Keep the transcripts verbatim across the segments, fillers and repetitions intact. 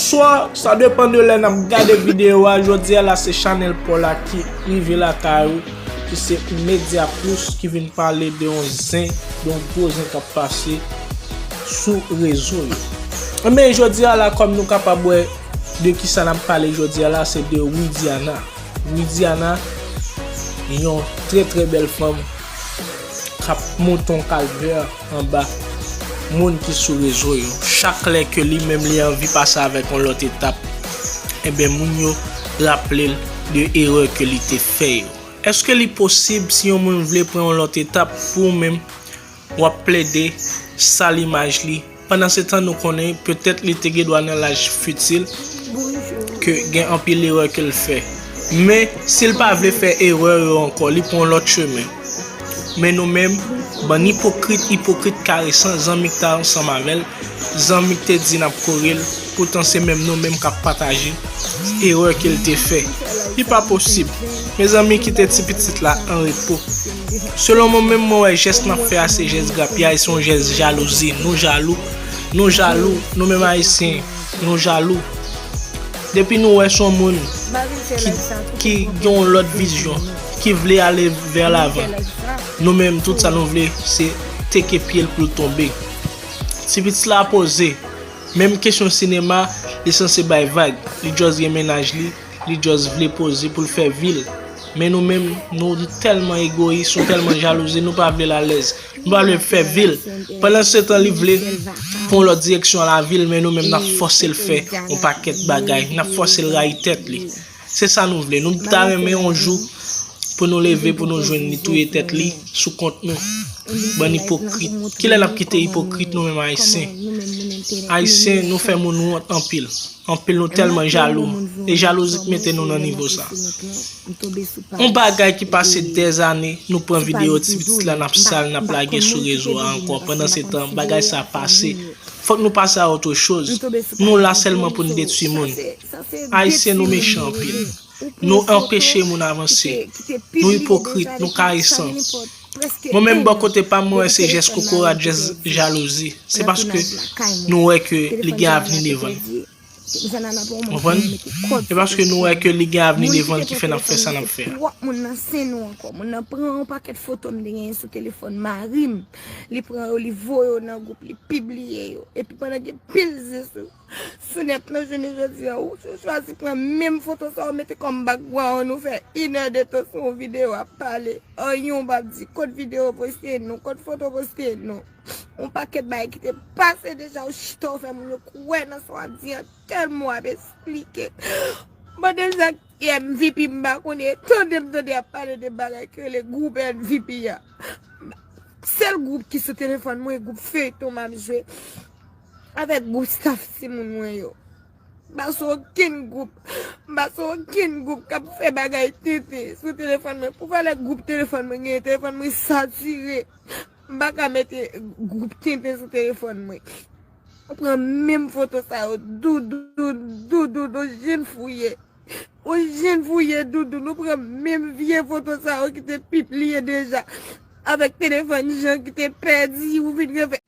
Bonswa, sa depann de lè n ap gade videyo a. Jodi a la se chanèl pa w la ki rive lakay ou, ki se Media Plus, ki vin pale de yon zen, de yon gwo zen k ap pase sou rezo yo. Enben, jodi a la, kòm nou kapab wè de kisa n ap pale jodi a la, se de Widiana. Widiana, yon trè trè bèl fanm k ap monte yon kalvè anba moun ki sou rezo yo. Chak lè ke li menm li anvi pase avèk yon lòt etap, enben moun yo raple l de erè ke li te fè yo. Èske li posib si yon moun vle pran yon lòt etap pou ou menm w ap plede sal imaj li. Pandan se tan, nou konnen petèt li te gen dwa nan laj fitil, ke gen anpil erè ke l fè. Men, si l pa vle fè erè yo ankò, li pran lòt chemen. Men nou menm, bann ipokrit, ipokrit karesan, zanmi k t ansanm avè l, zanmi k te di n ap kore l, poutan se menm nou menm k ap pataje erè ke l te fè. Li pa posib. Mezanmi, kite ti pitit la an repo. Selon mwen menm, mwen wè jès n ap fè a se jès grapyay, se yon jès jalouzi. Nou jalou, nou jalou, nou menm Ayisyen, nou jalou. Depi nou wè se yon moun ki, ki gen yon lòt vizyon, ki vle ale vè lavan, nou menm tout sa nou vle se teke pye l pou l tonbe. Ti pitit la poze. Menm kesyon sinema, li sanse bay vag. Li just gen mennaj li, li just vle poze pou l fè vi l. Men nou menm, nou tèlman egoyis, nou tèlman jalouzi, nou pa vle l alèz. Nou pa vle l fè vi l. Pandan se tan, li vle pran yon lòt direksyon lavi l, men nou menm, n ap fòse l fè yon pakèt bagay. N ap fòse l rayi tèt li. Se sa nou vle. Nou ta renmen yon jou pou nou leve, pou nou jwenn li touye tèt li sou kont nou. Bann ipokrit. Kilè n ap kite ipokrit nou menm Ayisyen? Ayisyen, nou fè moun wont anpil. Anpil nou tèlman jalou. E jalouzi k mete nou nan nivo sa. Yon bagay ki pase dèzane, nou pran videyo ti pitit la, n ap sal, n ap lage sou rezo a ankò. Pandan se tan, bagay sa pase. Fòk nou pase a otre choz. Nou la sèlman pou n detwi moun. Ayisyen, nou mechan anpil. Nou anpeche moun avanse. Nou ipokrit, nou karesan. Mwen menm, bò kote pa m, mwen wè se jès kokorat, jès jalouzi. Se paske nou wè ke li gen avni devan l. Konprann? E paske nou wè ke li gen avni devan l ki fè n ap fè sa n ap fè a. Twòp moun nan sen nou ankò. Moun nan pran yon pakèt foto m te genyen sou telefòn mari m. Li pran yo, li voye yo nan gwoup, li pibliye yo. Epi pandan gen pil zen sou, sou nèt nan jounen jodi a, ou chwazi pran menm foto sa, ou mete kòm background, ou fè inè de tan sou yon videyo ap pale. Anyen ou p ap di, kot videyo poste nou, kot foto poste nou. Yon pakèt bagay ki te pase deja, ou chita, ou fè moun yo kwè nan sa w ap di an. Tèlman w ap esplike. Bon, deja, M V P, m pa konnen, tande m tande y ap pale de bagay ki rele gwoup M V P a. Sèl gwoup ki sou telefòn mwen, gwoup feyton m ap jwe avèk gwoup staff timoun mwen yo. M pa sou okenn gwoup, m pa sou okenn gwoup k ap fè bagay tenten sou telefòn mwen. Pou valè gwoup telefòn mwen genyen, telefòn mwen satire. M pa ka mete gwoup tenten sou telefòn mwen. Ou pran menm foto sa yo, Doudou, Doudou, Doudou, jenn fou ye. Ou jenn fou ye, Doudou, nou pran menm vye foto sa yo ki te pibliye deja. Avèk telefòn jan ki te pèdi, ou vin refè.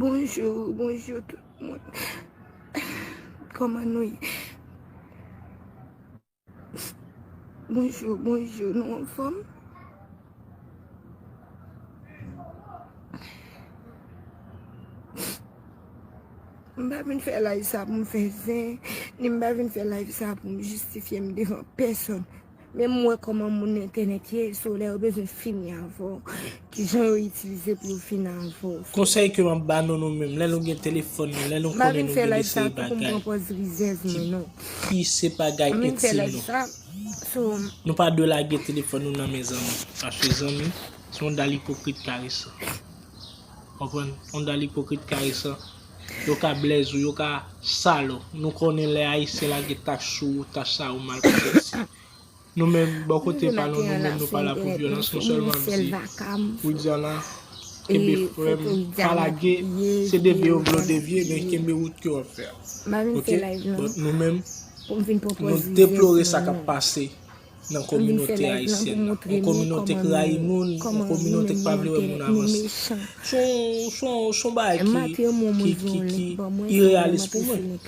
Bonjou, bonjou tout moun. Kòman nou ye? Bonjou, bonjou, nou anfòm? M pa vin fè live sa pou m fè zen, ni m pa vin fè live sa pou m jistifye m devan pèsòn. Men m wè kòman moun entènèt ye, so lè yo bezwen fini avè w, kijan yo itilize pou yo fini avè w. So, Konsèy ke m ap ba nou, nou menm, lè nou gen telefòn nou, lè nou m pa konnen vin nou fè gen de live sa seri tou pou m bagay pran pòz rizèz, men non. Ki se bagay M vin fè entim live nou. Sa. So, Nou pa dwe lage telefòn nou nan men zanmi. Paske zanmi, se yon dal ipokrit karesan. Konprann? Yon dal ipokrit karesan. Yo ka blèz ou, yo ka sal ou. Nou konnen lè Ayisyen lage tach sou ou, tach sa yo mal pou sèksi. Nou menm, bò kote pa nou, nou menm, nou pa la pou vyolans, nou sèlman di Widiana, kenbe frè m, pa lage, se devye yo vle w devye, men kenbe wout ke w ap fè a. Ok? But nou menm, nou deplore sa k ap pase nan kominote ayisyèn nan. Yon kominote k rayi moun, yon kominote k pa vle wè moun avanse. Se yon, se yon, se yon bagay ki, ki, ki, ki ireyalis pou mwen.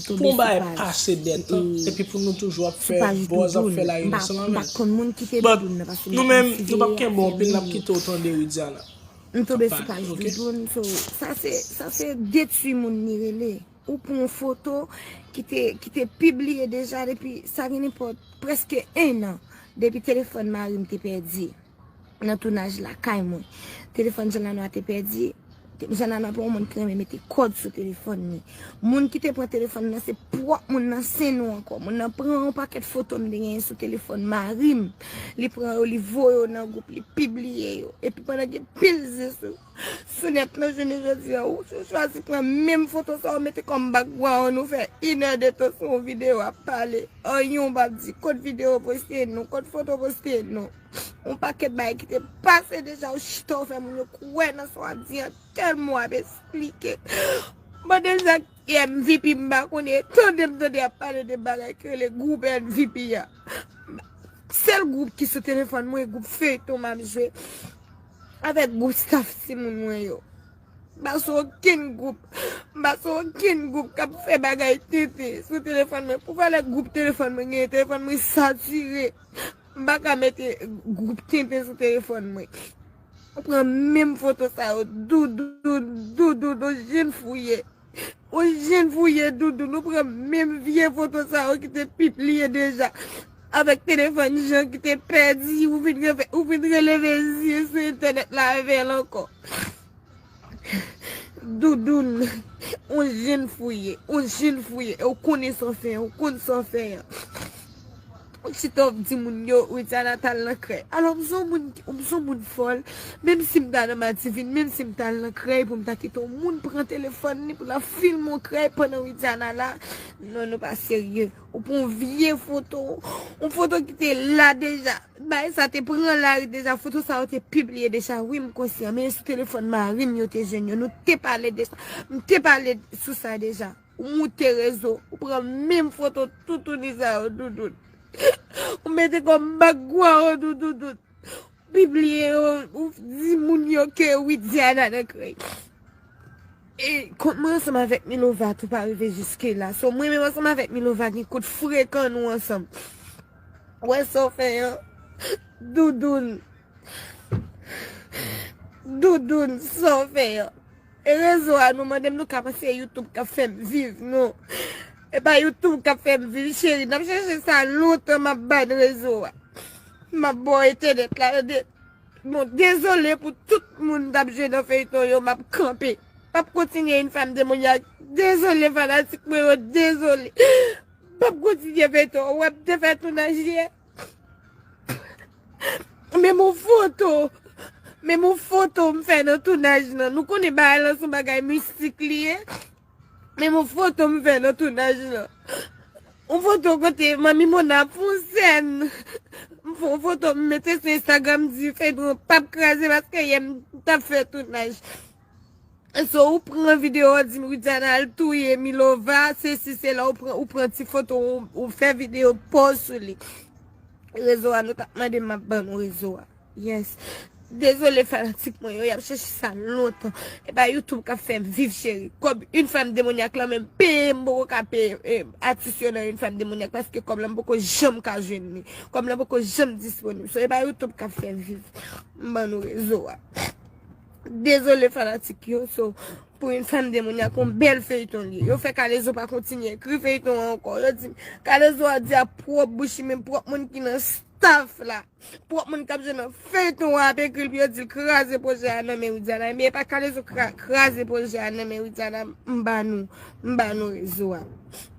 Pou yon bagay pase dètan, epi pou nou toujou ap fè buzz, ap fè la ri ansanm avè l. But nou menm, nou p ap kenbe w anpil, n ap kite w tande Widiana. M tonbe sou paj Doudoun, so, sa se, sa se detwi moun li rele. Ou pran yon foto ki te, ki te pibliye deja depi, sa gen nenpòt, prèske en an depi telefòn mari m te pèdi nan tounaj lakay mwen. Telefòn Jan Lanwa te pèdi. Te-, Jan Lanwa pa yon moun ki renmen mete kòd sou telefòn li. Moun ki te pran telefòn nan se pwòp moun nan, se nou ankò. Moun nan pran yon pakèt foto m te genyen sou telefòn mari m. Li pran yo, li voye yo nan gwoup, li pibliye yo. Epi pandan gen pil zen sou, sou nèt lan, jounen jodi a, ou, ou chwazi pran menm foto sa, ou mete kòm background, ou fè inè de tan sou yon videyo ap pale. Anyen ou p ap di, kot videyo poste nou, kot foto poste nou. Yon pakèt bagay ki te pase deja, ou chita, ou fè moun yo kwè nan sa w ap di an, tèlman w ap esplike. Bon, deja, M V P, m pa konnen, tande m tande y ap pale de bagay ki rele gwoup M V P a. Sèl gwoup ki sou telefòn mwen, gwoup feyton m ap jwe avèk gwoup staff timoun mwen yo. M pa sou okenn gwoup. M pa sou okenn gwoup k ap fè bagay tenten sou telefòn mwen. Pou valè gwoup telefòn mwen genyen, telefòn mwen satire. M pa ka mete gwoup tenten sou telefòn mwen. Ou pran menm foto sa yo, Doudoun, Doudoun, ou jèn fou ye. Ou jèn fou ye, Doudoun, ou pran menm vye foto sa yo ki te pibliye deja. Avèk telefòn Jan ki te pèdi, ou vin reve-, ou vin releve zye sou entènèt la avè l ankò. Doudoun, ou jèn fou ye, ou jèn fou ye, e ou konnen sa w fè, ou konn sa w fè an. Ou chita w ap di moun yo, Widiana t al nan krèy. Alò, m se yon moun, m se yon moun fòl, menm si m ta nan Mativen, menm si m t al nan krèy pou m ta kite yon moun pran telefòn li pou l ap filme yon krèy pandan Widiana la, non, nou pa serye. Ou pran yon vye foto, yon foto ki te la deja. Bagay sa te pran lari deja, foto sa yo te pibliye deja, wi, m konsyan, men sou telefòn mari m yo te jwenn yo, nou te pale de sa, m te pale sou sa deja. Ou moute rezo, ou pran menm foto toutouni sa yo, Doudoun. Ou mete kòm background, Doudoun. Pibliye yo, ou di moun yo ke Widiana nan krèy. E kont mwen ansanm avèk Milova tou pa rive jiske la. So, mwen menm ansanm avèk Milova gen kont frekan nou ansanm. Ou wè sa w fè an? Doudoun. Doudoun, sa w fè an? E rezo a, nou mande m, nou ka panse se YouTube k ap fè m viv, non. E pa YouTube k ap fè m viv, cheri. N ap chèche sa lontan, m ap ban rezo a. M ap ba w entènèt la, tande. Bon, dezole pou tout moun k ap jwe nan feyton yo, m ap kanpe. M ap kontinye Une femme démoniaque. Dezole fanatik mwen yo, dezole. M p ap kontinye feyton. Ou wè m te fè tounaj yè. Menm yon foto, menm yon foto m fè nan tounaj lan. Nou konnen bagay lan se yon bagay mistik li ye. Menm yon foto m fè nan tounaj lan. Yon foto kote Manmi Mona ap fè yon sèn. M fè yon foto, m mete sou Instagram, m di feyton an p ap kraze paske yè m t ap fè tounaj. So, ou pran videyo, ou di Widiana al touye Milova, sesi, sela, ou pran, ou pran ti foto, ou, ou fè videyo, post sou li. Rezo a, nou t ap mande m, m ap ban nou rezo a. Yes. Dezole fanatik mwen yo, y ap chèche sa lontan. E pa YouTube k ap fè m viv, cheri. Kòb Une femme démoniaque lan menm peye m poko ka peye, eh, atis yo nan Une femme démoniaque paske kòb lan m poko janm ka jwenn li. Kòb lan poko janm disponib. So, e pa YouTube k ap fè m viv. M ban nou rezo a. Dezole fanatik yo, so, Pour une femme démoniaque, yon bèl feyton li ye. Yo fè Kalezo pa kontinye ekri feyton an ankò. Yo di, Kalezo a di a pwòp bouch li, men pwòp moun ki nan staff la. Pwòp moun k ap jwe nan feyton an ap ekri l pou yo di l kraze pwojè a nan men Widiana. Men e pa Kalezo kra-, kraze pwojè a nan men Widiana. M ba nou, m ba nou rezo a.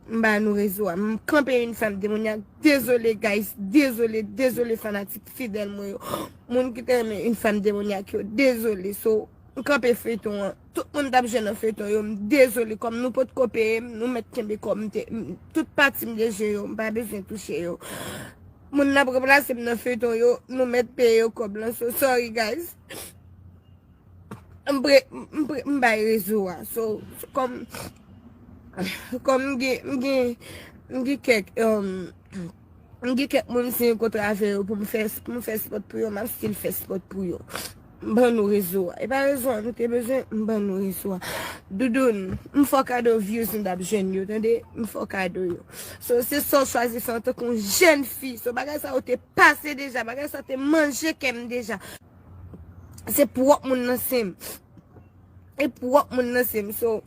M ba nou rezo a. M kanpe une femme démoniaque. Dezole, guys. Dezole, dezole, fanatik fidèl mwen yo. Moun ki te renmen une femme démoniaque yo. Dezole. So, m kanpe feyton an. Tout moun t ap jwe nan feyton yo. M dezole. Kòm nou potko peye m, nou mèt kenbe kòb m te, m, tout pati m te jwe yo. M pa bezwen touche yo. Moun n ap ranplase m nan feyton yo, nou mèt peye yo kòb lan. So, sorry, guys. M pre-, m pre-, m bay rezo a. So, so, kòm, kòm m gen, m gen, m gen kèk, um, m gen kèk moun m siyen kontra avè yo pou m fè, pou m fè spòt pou yo, m ap still fè spòt pou yo. M ban nou rezo a. E pa rezo a nou te bezwen, m ban nou rezo a. Doudoun, m fè w kado views m t ap jwenn yo, tande? M fè w kado yo. So, se sa w chwazi fè antanke yon jèn fi. So, bagay sa yo te pase deja, bagay sa te manje kè m deja. Se pwòp moun nan se m. E pwòp moun nan se m. So,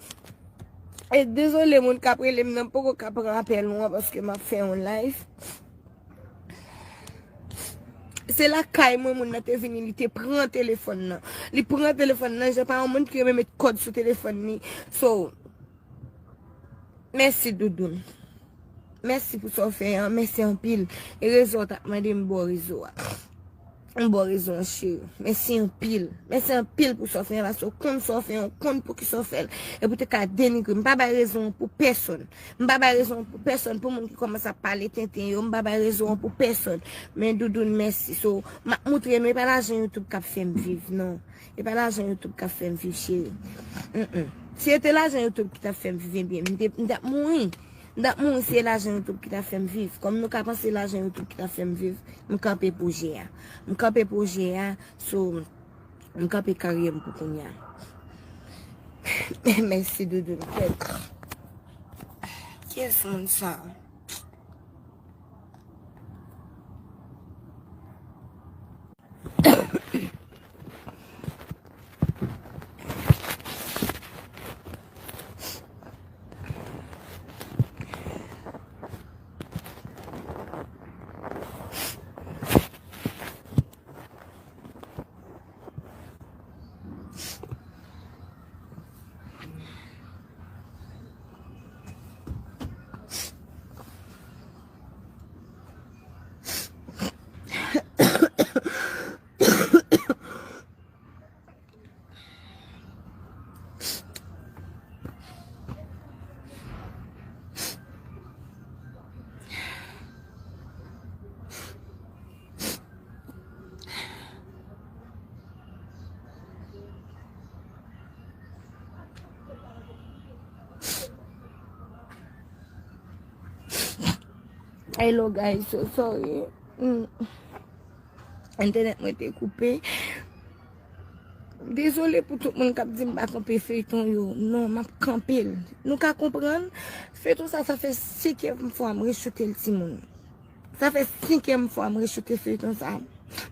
e dezole moun k ap rele m nan poko ka pran apèl ou an paske m ap fè yon live. Se lakay mwen moun nan te vini, li te pran telefòn nan. Li pran telefòn nan, jan pa yon moun ki renmen met kòd sou telefòn li. So, mèsi Doudoun. Mèsi pou sa w fè an, mèsi anpil. E rezo w t ap mande m ba w rezo a. M ba w rezo an cheri. Mèsi anpil. Mèsi anpil pou sa w fè an, paske w konn sa w fè an, w konn poukisa w fè l. E pou te ka denigre m. M pa bay rezo an pou pèsonn. M pa bay rezo an pou pèsonn, pou moun ki kòmanse ap pale tenten yo, m pa bay rezo an pou pèsonn. Men Doudoun, mèsi. So, m ap moutre nou, e pa lajan YouTube k ap fè m viv, non. E pa lajan YouTube k ap fè m viv, cheri. Mm, mm. Si se te lajan YouTube ki t ap fè m viv, ebyen, m te, m t ap mouri. M t ap mouri si se lajan YouTube ki t ap fè m viv. Kòm nou ka panse lajan YouTube ki t ap fè m viv, m kanpe pwojè a. M kanpe pwojè a, so, m kanpe karyè m pou kounye a. Mèsi, Doudoun. Kiyès moun sa? Hello guys, so sorry. Mm. Entènèt mwen te koupe. Dezole pou tout moun k ap di m pa kanpe feyton yo. Non, m ap kanpe l. Nou ka konprann, feyton sa, sa fè senkyèm fwa m rechoute l, timoun. Sa fè senkyèm fwa m rechoute feyton sa.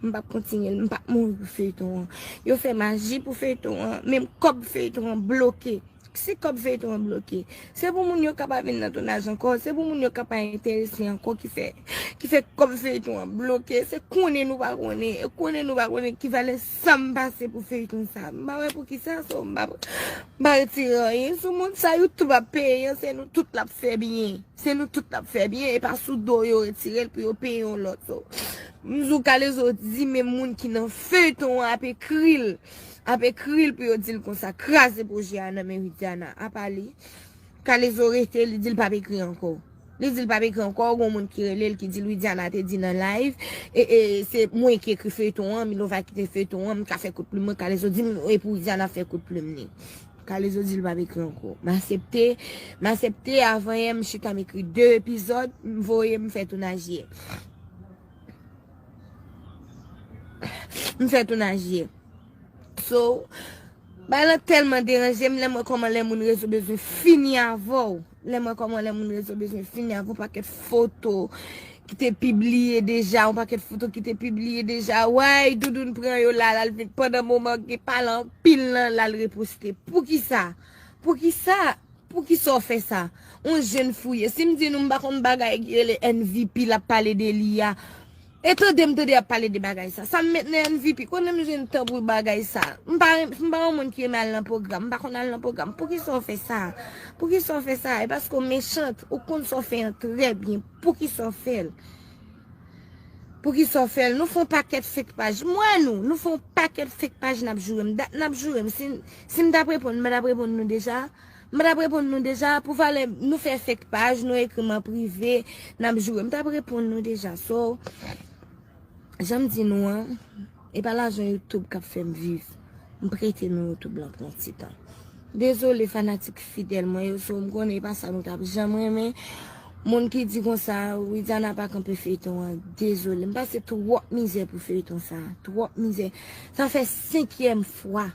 M p ap kontinye l, m p ap mouri pou feyton an. Yo fè maji pou feyton an, menm kòb feyton an bloke. Si kòb feyton an bloke, se pou moun yo ka pa vin nan tounaj ankò, se pou moun yo ka pa enterese ankò ki fè, ki fè kòb feyton an bloke. Se konnen nou pa konnen, e konnen nou pa konnen ki valè sa m pase pou feyton sa. M pa wè poukisa, so m pa, m pa retire anyen sou moun. Sa YouTube ap peye an, se nou tout l ap fè byen. Se nou tout l ap fè byen, e pa sou do yo retire l pou yo peye yon lòt. So, m di w Kalezo di menm moun ki nan feyton an ap ekri l. Ap ekri l pou yo di l konsa, kraze pwojè a nan men Widiana. Apa li, Kalezo rete, li di l p ap ekri ankò. Li di l p ap ekri ankò, gon moun ki rele l, ki di l Widiana te di nan live, e, e, se mwen ki ekri feyton an, Milova kite feyton an, m ka fè kout plim mwen, Kalezo di m, e pou Widiana fè kout plim li. Kalezo di l p ap ekri ankò. M aksepte, m aksepte, avan yè m chita m ekri de epizòd, m voye m fè tounaj yè. M fè tounaj yè. So, bagay lan tèlman deranje m, lè m wè kòman lè moun rezo bezwen fini avè w. Lè m wè kòman lè moun rezo bezwen fini avè w, pakèt foto ki te pibliye deja, yon pakèt foto ki te pibliye deja. Way, Doudoun pran yo la, l al vin pandan moman gen pale anpil lan, l al reposte. Poukisa? Poukisa? Poukisa w fè sa? On jèn fouye. Si m di nou m pa konn bagay ki rele N V P l ap pale de li a. E tande m tande y ap pale de bagay sa. Sa m met nan N V P? Konnen m jwenn tan pou bagay sa. M pa, m pa yon moun ki renmen al nan pwogram. M pa konn al nan pwogram. Poukisa w fè sa? Poukisa w fè sa? E paske w mechant. Ou konn sa w fè an trè byen. Poukisa w fè l? Poukisa w fè l? Nou fè yon pakèt fake paj. M wè nou. Nou fè yon pakèt fake paj n ap joure m. Dat n ap joure m. Si, si m t ap reponn, m pa t ap reponn nou deja. M pa t ap reponn nou deja. Pou valè, nou fè fake paj, nou ekri m an prive, n ap joure. M t ap reponn nou deja. So, jan m di nou an, e pa lajan YouTube k ap fè m viv. M prete nou YouTube lan pou yon ti tan. Dezole fanatik fidèl mwen yo, so m konnen e pa sa nou t ap janm renmen. Moun ki di konsa, Widiana pa kanpe feyton an, dezole. M pase twòp mizè pou feyton sa, twòp mizè. Sa fè senkyèm fwa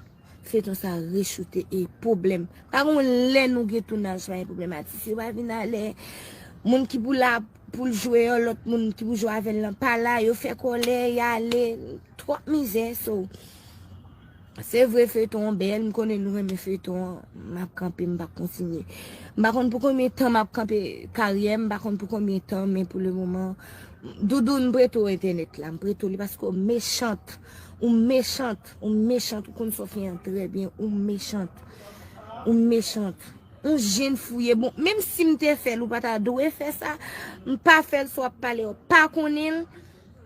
feyton sa rechoute e pwoblèm. Pa gon lè nou gen tounaj pa gen pwoblèm. Atis yo pa vin alè. Moun ki pou la pou l jwe an, lòt moun ki pou jwe avè l lan pa la. Yo fè kòlè, y ale. Twòp mizè, so. Se vre feyton an bèl, m konnen nou renmen feyton an. M ap kanpe, m p ap kontinye. M pa konn pou konbyen tan m ap kanpe karyè m, m pa konn pou konbyen tan, men pou le moman, Doudoun, m prete w entènèt la, m prete w li paske w mechant. Ou mechant, ou mechant, ou konn sa w fè an trè byen, ou mechant. Ou mechant. Ou jèn fouye. Bon, menm si m te fè l, ou pa ta dwe fè sa. M pa fè l, sa w ap pale a, w pa konnen l.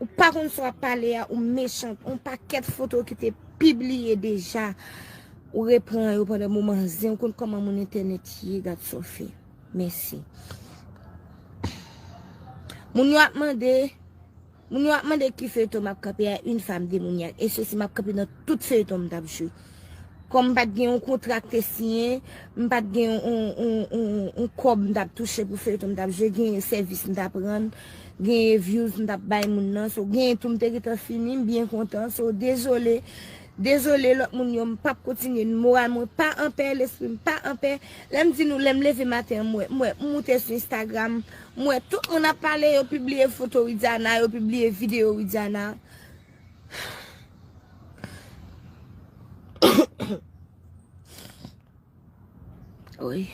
Ou pa konn sa w ap pale a, ou mechant. On pakèt foto ki te pibliye deja. Ou repran yo pandan moman zen, ou konn kòman moun entènèt ye, gad sa w fè. Mèsi. Moun yo ap mande, moun yo ap mande ki feyton m ap kanpe a, une femme démoniaque. E sesi m ap kanpe nan tout feyton m t ap jwe. Kòm m pa t gen yon kontra k te siyen, m pa t gen yon, yon, yon, yon, yon kòb m t ap touche pou feyton m t ap jwe, gen sèvis m t ap rann, gen views m t ap bay moun nan. So, gen tou m te gentan fini, m byen kontan. So, dezole, dezole lòt moun yo, m p ap kontinye. Moral mwen pa anpè, lespri m pa anpè. Lè m di nou, lè m leve maten an, m wè, m wè, m moute sou Instagram, m wè tout moun ap pale, yo pibliye foto Widiana, yo pibliye videyo Widiana. Wi.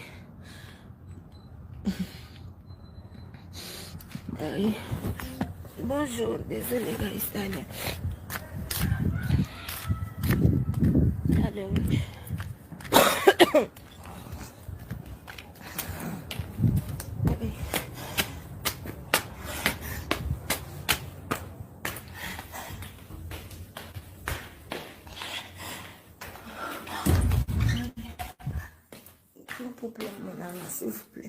Ay. Bonjou, dezole, guys, talè. Talè, wi. Yon pwoblèm mwen la, silvouplè.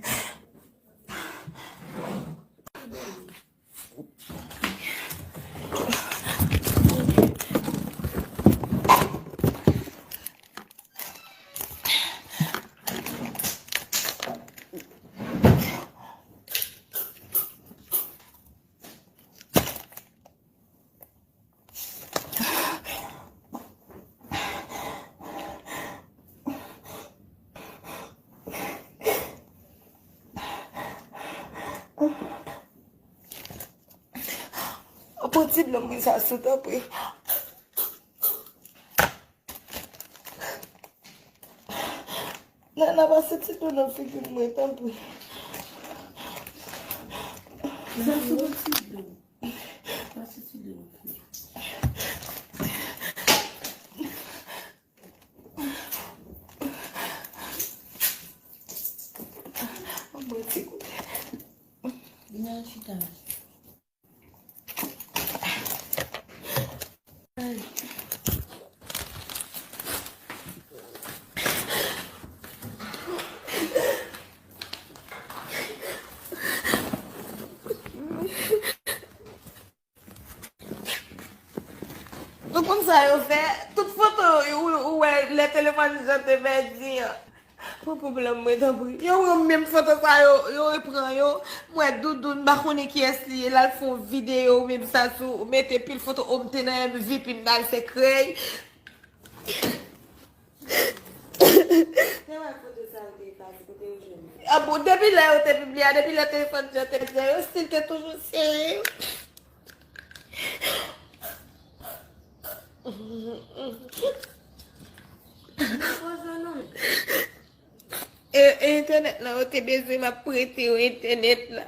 Pran ti dlo mwen sa sou, tanpri. Nana, pase ti dlo nan figi mwen, tanpri. Sa sou ti dlo. Pase ti dlo nan figi. Mwen ti goute. Vin al chita la. Ou konn sa yo fè? Tout foto ou, ou wè lè telefòn Jean te pèdi an. Pran pwoblèm mwen, tanpri. Yo, yo, menm foto sa yo, yo repran yo. M wè Doudoun, m pa konnen kiyès li ye, l al fè yon videyo, menm sa sou, mete pil foto, o, m te nan M V P, m t al fè krèy. Te wè foto sa yo te efase, kote yo jwenn yo? Ah bon, depi lè yo te pibliye a, depi lè telefòn Jean te pèdi an, yo still te toujou serye. Poze non. E, e entènèt la, yo te bezwen, m ap prete yo entènèt la.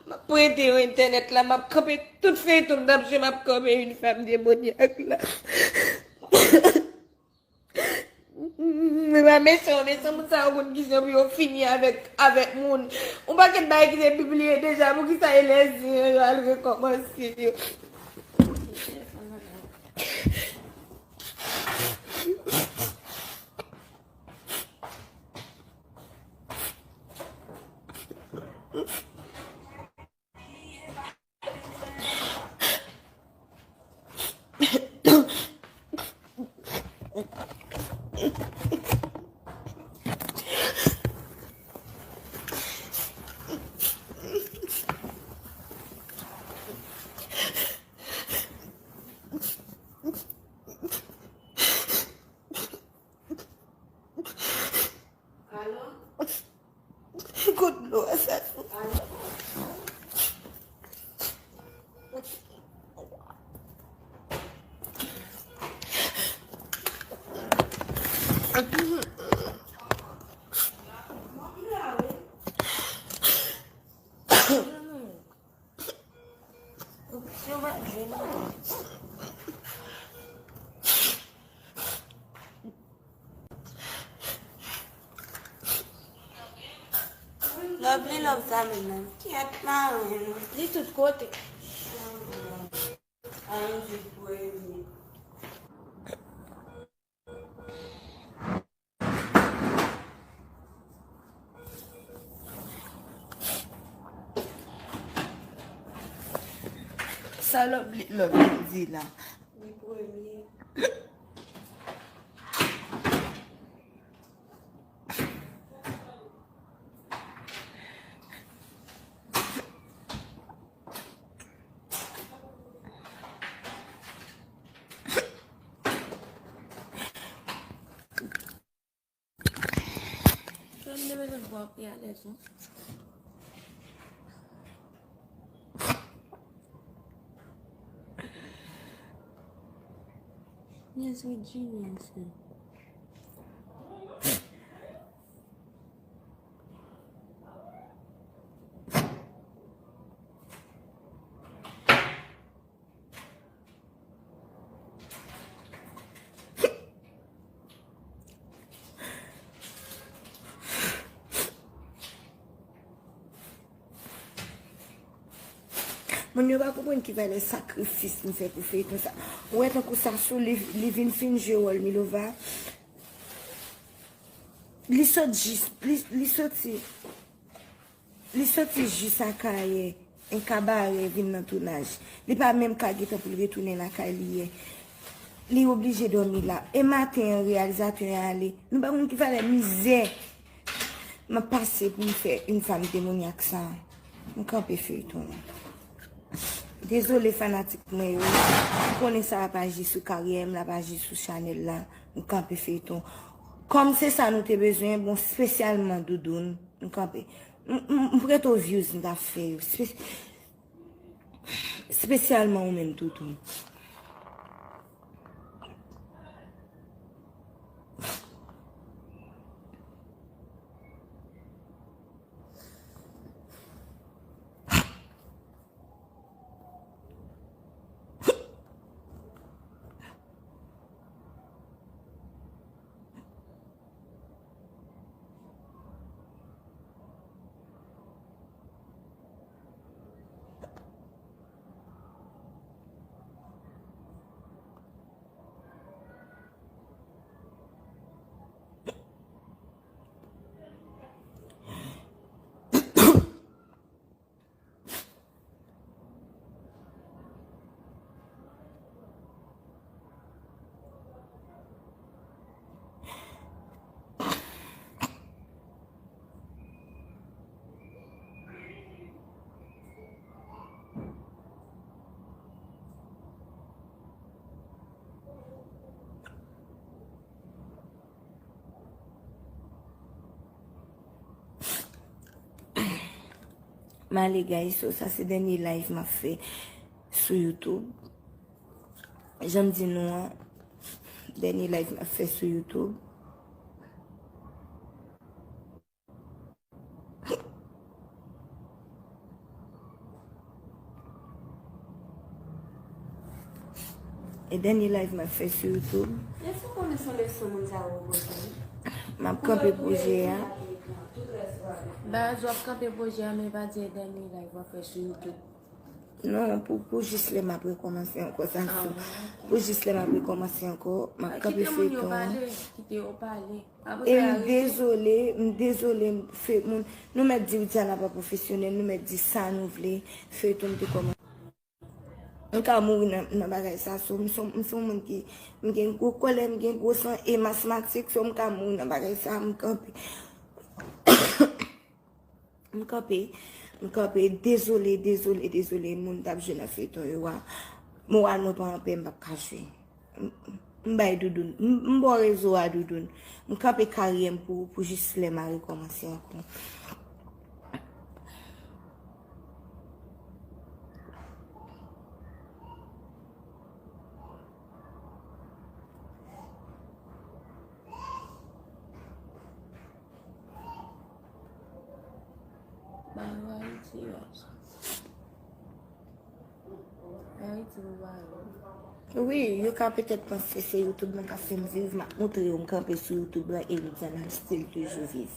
M ap prete yo entènèt la, m ap kanpe tout feyton m t ap jwe, m ap kanpe une femme démoniaque la. Men pa mesan, mesan moun sa yo konn kijan pou yo fini avèk, avèk moun. Yon pakèt bagay ki te pibliye deja, poukisa e lèzyen yo al rekòmanse yo? Kot dlo a sa tou? Lovely love sa menm nan. Kyèt maren. Li tout kote. Ann di premye. Sa Lovely, Lovely di la. Li premye. Sa m te bezwen bwè pi alèz, non? Yes, with genius. Moun yo pa konprann ki valè sakrifis m fè pou feyton sa. Ou wè tankou Sasou, li, li vin fin jwe wòl Milova. Li sot jis, li, li soti, li soti jis Akayè, en Kabarè vin nan tounaj. Li pa menm ka gentan pou l retounen lakay li yè. Li oblije dòmi la. E maten an, reyalizatè an ale. Nou pa konn ki valè mizè m ap pase pou m fè une femme démoniaque sa. M kanpe feyton an. Dezole fanatik mwen yo. M konnen sa ap aji sou karyè m, l ap aji sou chanèl la. M kanpe feyton. Kòm se sa nou te bezwen, bon, espesyalman Doudoun, m kanpe. M, m, m prete w views m t ap fè yo. Espe-, espesyalman ou menm, Toutou. M ale, guys, so sa se dènye live m ap fè sou YouTube. Jan m di nou an, dènye live m ap fè sou YouTube. Dènye live m ap fè sou YouTube. Èske w konnen se yon leson moun sa yo pote? M ap kanpe pwojè a. Baz, w ap kanpe pwojè a, men pa di e dènye live w ap fè sou YouTube. Non, pou, pou jis lè m ap rekòmanse ankò, sa sou. Pou jis lè m ap rekòmanse ankò, m ap kanpe feyton an. Kite moun yo pale, kite yo pale. E m dezole, m dezole, m fè moun. Nou mèt di Widiana pa pwofesyonèl, nou mèt di sa nou vle, feyton m te kòmanse. M ka mouri nan, nan bagay sa, so, m se, m se yon moun ki, m gen gwo kòlè, m gen gwo san, e m asmatik, so, m ka mouri nan bagay sa, m kanpe. M kanpe, m kanpe, dezole, dezole, dezole, moun t ap jwe nan feyton yo a. Moral mwen pa anpè, m p ap ka jwe. M, m bay doudoun, m, m ba w rezo a doudoun. M kanpe karyè m pou, pou jis lè m a rekòmanse ankò. Ba yo Ayiti, baz. Ayiti, ou ba yo. Wi, yo ka petèt panse se YouTube mwen k ap fè m viv, m ap montre yo m kanpe sou YouTube la, e Widiana still toujou viv.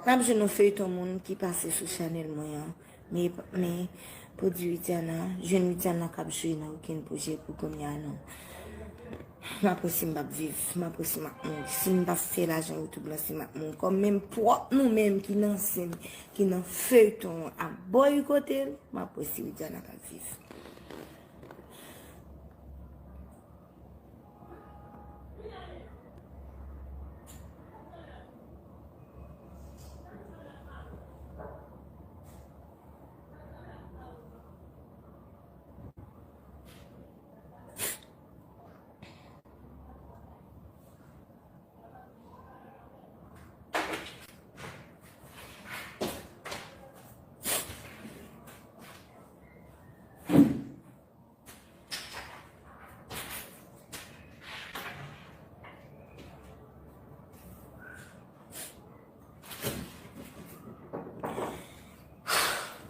N ap jwenn yon feyton moun ki pase sou chanèl mwen an. Men, men, pou di Widiana, jwenn Widiana k ap jwe nan okenn pwojè pou kounye a, non. M ap wè si m p ap viv, m ap wè si m ap mouri. Si m pa fè lajan YouTube la, si m ap mouri. Kòm menm pwòp nou menm ki nan sèn, ki nan feyton an ap bòykote l, m ap wè si Widiana p ap viv.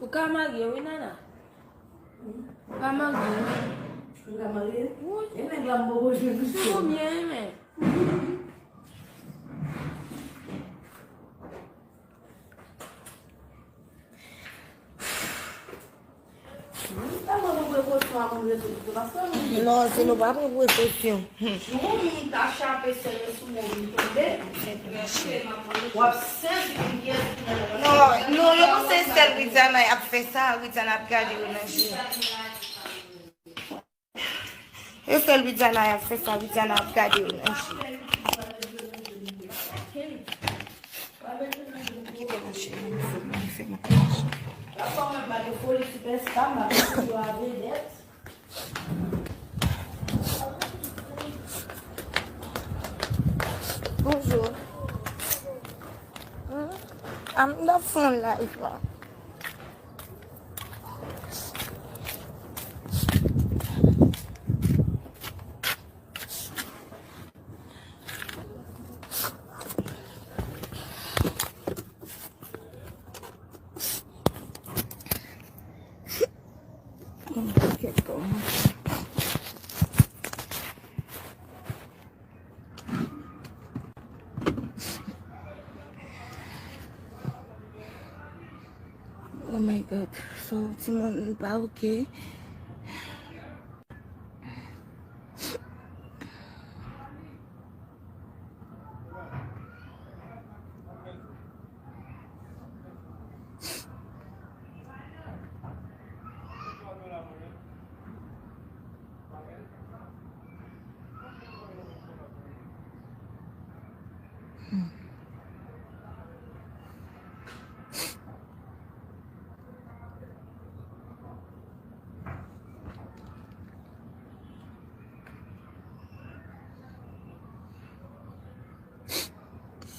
Ou ka marye wi, Nana. Ou ka marye wi. Ou ka marye? Wi. E nèg la m poko jwenn. Se konbyen, men? Non, si nou pa pran prekosyon. Jou moun ta chape sere sou men li tonbe. W ap sezi pou pyès. Non, non, yo panse sèl Widiana y ap fè sa, Widiana ap gade yo nan je. E sèl Widiana y ap fè sa, Widiana ap gade yo nan je. Kite mache nan fè mwen fè mwen mache. Bonjou. Hmm? A m t ap fè yon live la. Oh my God. So, timoun pa oke.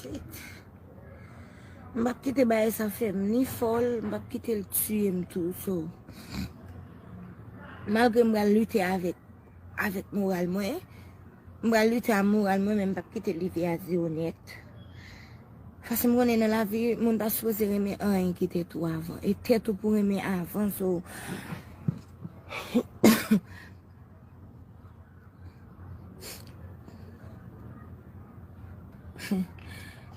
Shit. M p ap kite bagay sa fè m ni fòl, m p ap kite l tiye m tou, so. Malgre m pral lite avèk, avèk moral mwen, m pral lite a moral mwen, men m p ap kite l rive a zewo nèt. Paske m konnen nan lavi, moun pa sipoze renmen anyen ke tèt ou avan. E tèt ou pou renmen avan, so.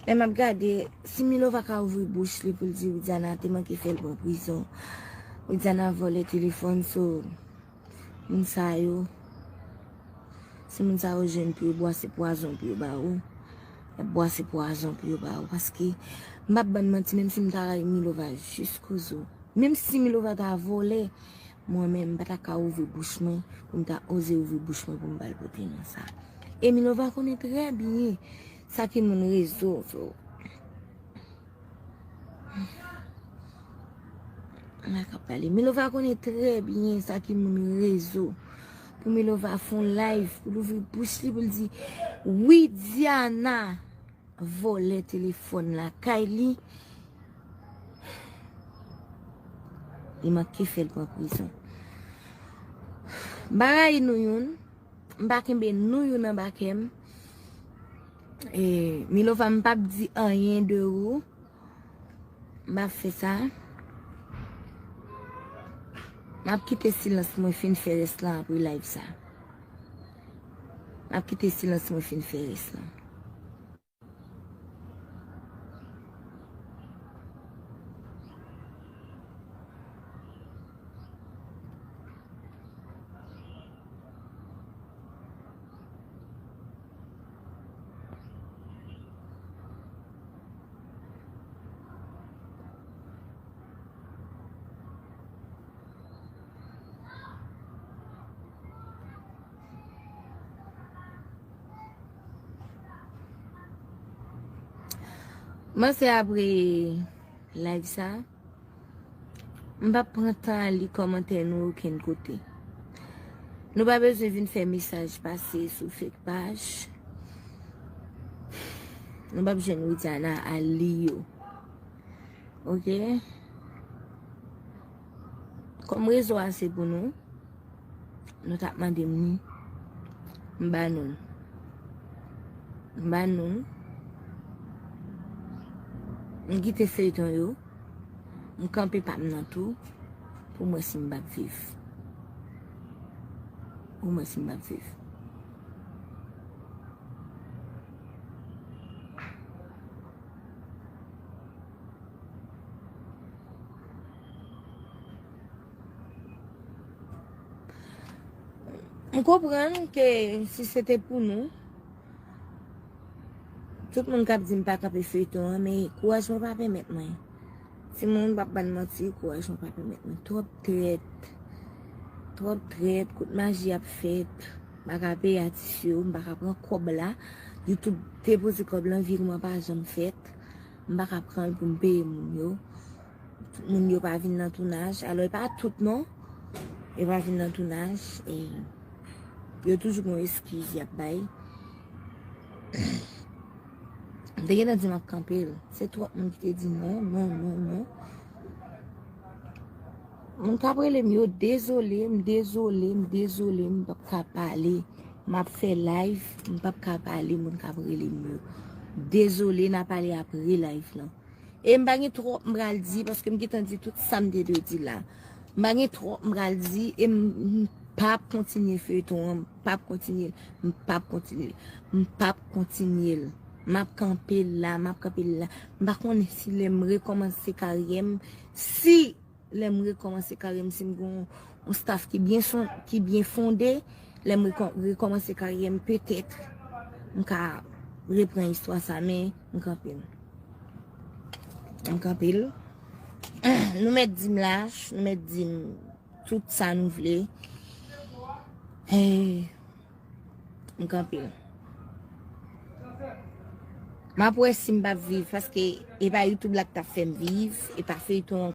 Lè m ap gade, si Milova ka ouvri bouch li pou l di Widiana te manke fè l pran prizon, Widiana vòlè telefòn, so, moun sa yo, si moun sa yo jwenn pou yo bwase pwazon pou yo ba ou, y ap bwase pwazon pou yo ba ou. Paske, m p ap bann manti, menm si m ta rayi Milova jiskozo, menm si Milova ta vòlè, mwen menm, m pa ta ka ouvri bouch mwen pou m ta oze ouvri bouch mwen pou m ba l pote non sa. E Milova konnen trè byen sa ki moun rezo, so. M pa ka pale. Milova konnen trè byen sa ki moun rezo. Pou Milova fè yon live, pou l ouvri bouch li, pou l di, Widiana vòlè telefòn lakay li, li manke fè l pran prizon. M pa rayi nou youn, m pa kenbe nou youn anba kè m. E, Milova, m p ap di anyen de ou. M ap fè sa. M ap kite silans mwen fin fè rès lan apre live sa. M ap kite silans mwen fin fè rès lan. M panse apre live sa, m p ap pran tan al li kòmantè nou okenn kote. Nou pa bezwen vin fè mesaj pase sou fake paj. Nou p ap jwenn Widiana al li yo. Oke? Kòm rezo a se pou nou, nou t ap mande m li. M ba nou l. M ba nou l. M kite feyton yo. M kanpe pa m nan tou. Pou m wè si m p ap viv. Pou m wè si m p ap viv. M konprann ke si se te pou nou, tout moun k ap di m pa kanpe feyton an, men kouraj mwen pa pèmèt mwen. Timoun, m p ap bann manti, kouraj mwen pa pèmèt mwen. Twòp trèt. Twòp trèt, kout maji ap fèt. M pa ka peye atis yo, m pa ka pran kòb la. YouTube te poze kòb lan, virman pa janm fèt. M pa ka pran l pou m peye moun yo. Tout moun yo pa vin nan tounaj. Alò, e pa tout non. Yo pa vin nan tounaj. E yo toujou gen yon eskiz y ap bay. M te gentan di m ap kanpe l. Se twòp moun ki te di non, non, non, non. Moun k ap rele m yo, dezole, m dezole, m dezole, m p ap ka pale. M ap fè live, m p ap ka pale, moun k ap rele m yo. Dezole, n a pale apre live lan. E m pa gen twòp m pral di, paske m gentan di tout sa m te dwe di la. M pa gen twòp m pral di, e m, m p ap kontinye feyton an, m p ap kontinye l, m p ap kontinye l, m p ap kontinye l. M ap kanpe l la, m ap kanpe l la. M pa konnen si lè m rekòmanse karyè m, si lè m rekòmanse karyè m, si m gen yon, yon staff ki byen son, ki byen fonde, lè m rekò-, rekòmanse karyè m, petèt, m ka reprann istwa sa, men m kanpe l. M kanpe l. Nou mèt di m lach, nou mèt di m tout sa nou vle. Eh, M kanpe l. M ap wè si m p ap viv, paske e pa YouTube la k t ap fè m viv, e pa feyton an